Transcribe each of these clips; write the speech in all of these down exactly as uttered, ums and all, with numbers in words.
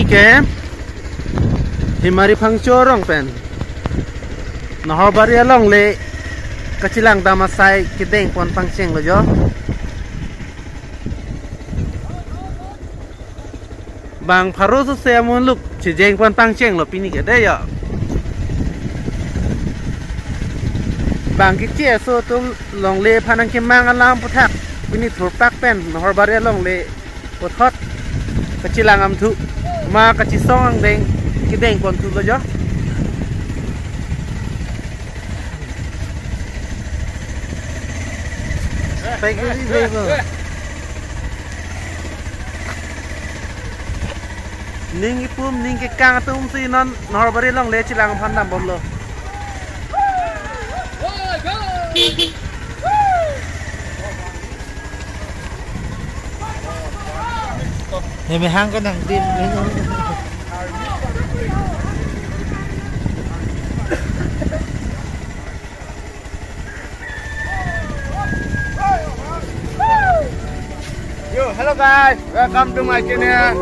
Ke Himari Phangcho arong pen Nahorbari alongle kachelang dam asai kedeng pon pangchenglo jo. Bang pharo sose amunluk chejeng pon pangchenglo pini ke dei jo. Bang kichi aso atum longle aphan nangkemang alam aphuthak pini thurpak pen Nahorbari alongle puthot kachelang amthu ma kachesong angdeng kedeng pon thulo jo. Pagiri bebo. Ning ipum ning kekang atum si non Nahorbari alongle chelang aphan dambomlo. Hemehang ke nangdim. Yo, hello guys, welcome to my channel.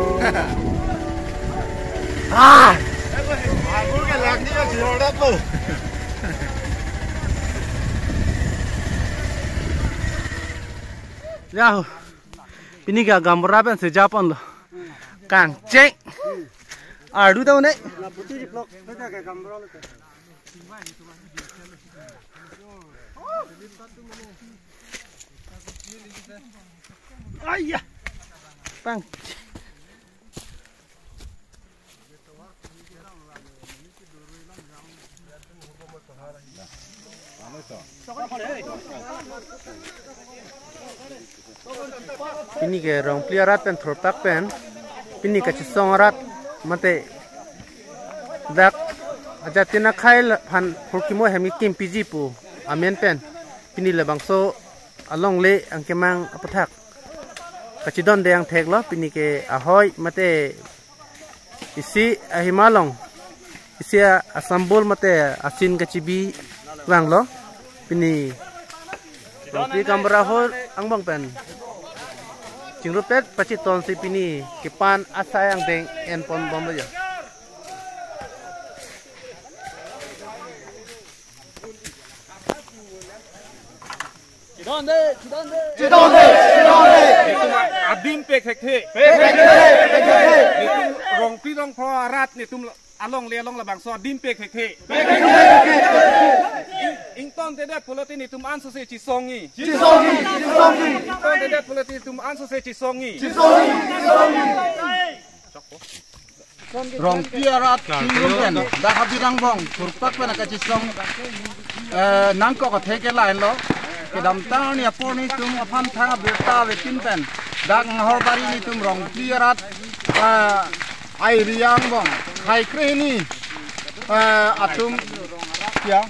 Ah, aku ke lagi ya di order tuh. Yahoo. Pini ke gaonbura pen seja ponlo. Kangcheng. Ardu ta une. Aiya. Pang. Pini ke Rongpli arat pen thurpak pen pini kachesong arat mate dak ajatin akhei aphan phurkimo hem kekim piji pu amen pen pini labangso alongle angkemang aphuthak kachedonde angthek lo. Pini ke ahoi mate isi ahima along isi a-, asambol mate asin kachebi vanglo. Pini Rongpli gaonbura ahut angbong pen chingrupet pachiton si pini kepan asai angdeng en ponbomlo jo. Chedonde, chedonde. Chedonde, chedonde. Netum adim pek thekthe. Pek thekthe, pek thekthe. Netum Rongpli Rongphro arat netum alongle along labangso adim pek thekthe. Pek thekthe, pek thekthe. Ing-, ingtontedet pulote netum ansose chesongji. Chesongji, chesongji. Ingtontedet pulote netum ansose chesongji. Chesongji, chesongji. Rongpli arat chingrumpen dak habirang bong thurpak pen kachesong, eh, nangkok athe ke lahenlo. Kedamtang arni apor netum aphan thang abirta avetin pen dak Nahorbari netum Rongpli arat, eh, ai riang bong khai krehini, eh, atum ya,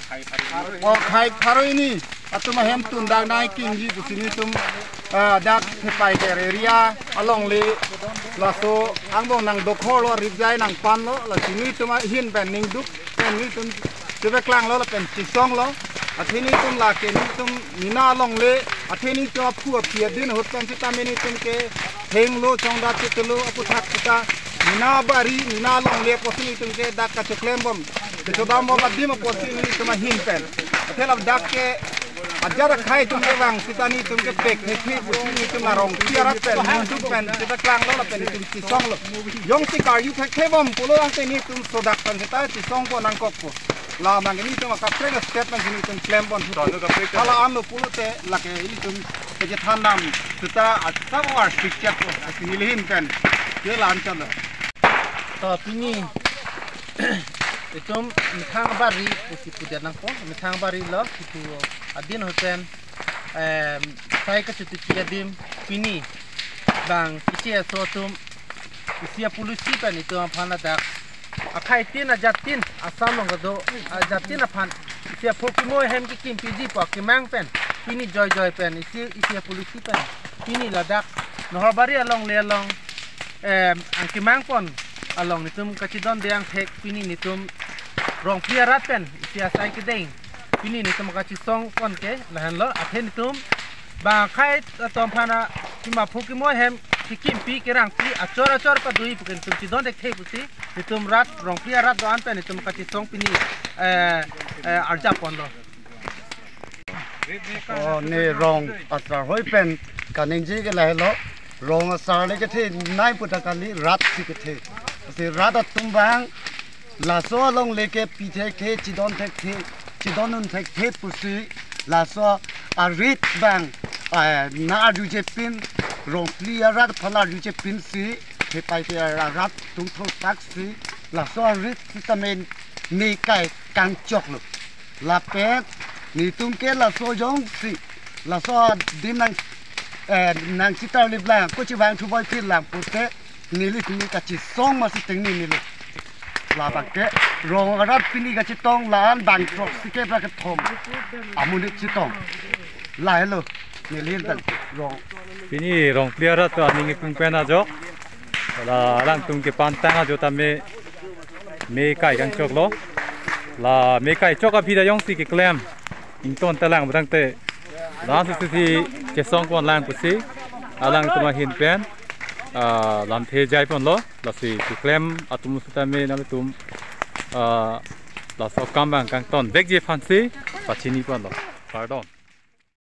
o khai pharo hini atum ahem tun dak nangkingji pusi netum, ah, dak Thepai Kher area alongle laso angbong nangdokhorlo, ripjai nangpanlo, lasi netum ahin pen ningduk pen netum chepaklanglo lapen chesonglo. Athe netum lake netum nina alongle, athe netum aphu aphi adin ahut pen sitame netum ke thenglo chongdat chetelo aphuthak sita nina abari, nina alongle apotsi netum ke dak kachoklembom, kechodambom adim apotsi netum ahin pen. Athe ladak ke ajat akhei atum kevang sita netum ke pek thekthe pusi netum la Rongpli arat pen ningduk pen chepaklanglo lapen netum chesonglo. Jongsi karju thekthebom pulo tangte netum sodak pen sita chesongpo nangkokpo. La abang netum akaprek step pen netum klempon. Tonu kaprek. Hala anlo pulote lake netum kechethan dam sita asap war sikchat po. Nelihin pen. Ke la-an chalo. To pini itum methang abari pusi pudet nangpo, methang abari lo kipu adin ahut pen, em, sai kachetuki adim pini bang kichi aso atum isi a-policy pen itum aphan ladak akhei tin ajat tin Assam along kedo ajat tin aphan isi aphurkimo ahem kekim piji pu akemang pen pini joijoi pen isi isi a-policy pen pini ladak Nahorbari alongle along, em, angkemang pon along netum kachedonde angthek pini netum Rongpli arat pen isi asai kedeng pini netum kachesong pon ke lahenlo athe netum bang akhei atum aphan a pima phurkimo ahem kekimpi kerangpi achor achor padoi pu ke netum chedon thekthe pusi netum rat Rongphli arat do-an pen netum kachesong pini, eh, eh, arjap ponlo. Oh, ne rong asar hoi pen kaningje ke lahelo. Rong asar le kethenei pu ta kali, rat si kethe. Si rat atum abang laso alongle kepi thekthe, chedon thekthe, chedondun thekthe pusi laso arit abang, eh, nang arjuje pin, Rongphli arat aphan arjuje pinsi, thepai ke arat atum thurpak si laso arit sitame ne kai kangchoklo. Lapen netum ke laso jongsi laso adim nang, eh, nang chitar lip lang, kochi vang thuboi phir lang pute neli tini kachesong masi tengne neli. Labang ke rong arat pini kachetong la-an bang throksi kep ra kethom amonit chetong. Lahelo neli tang rong. Pini Rongphli arat to aning ipung pen ajok. La alangtum kepantang ajo tame me kai kangchoklo. La me kai chok aphi ta jongsi keklem ingtonta lang, bang te la-an si si chesong pon lang pusi alangtum ahin pen, ah, lamthe jai ponlo. Lasi keklem atum sitame nangtum, ah, laso akam abang kangton vekji aphansi pachini ponlo. Kardom.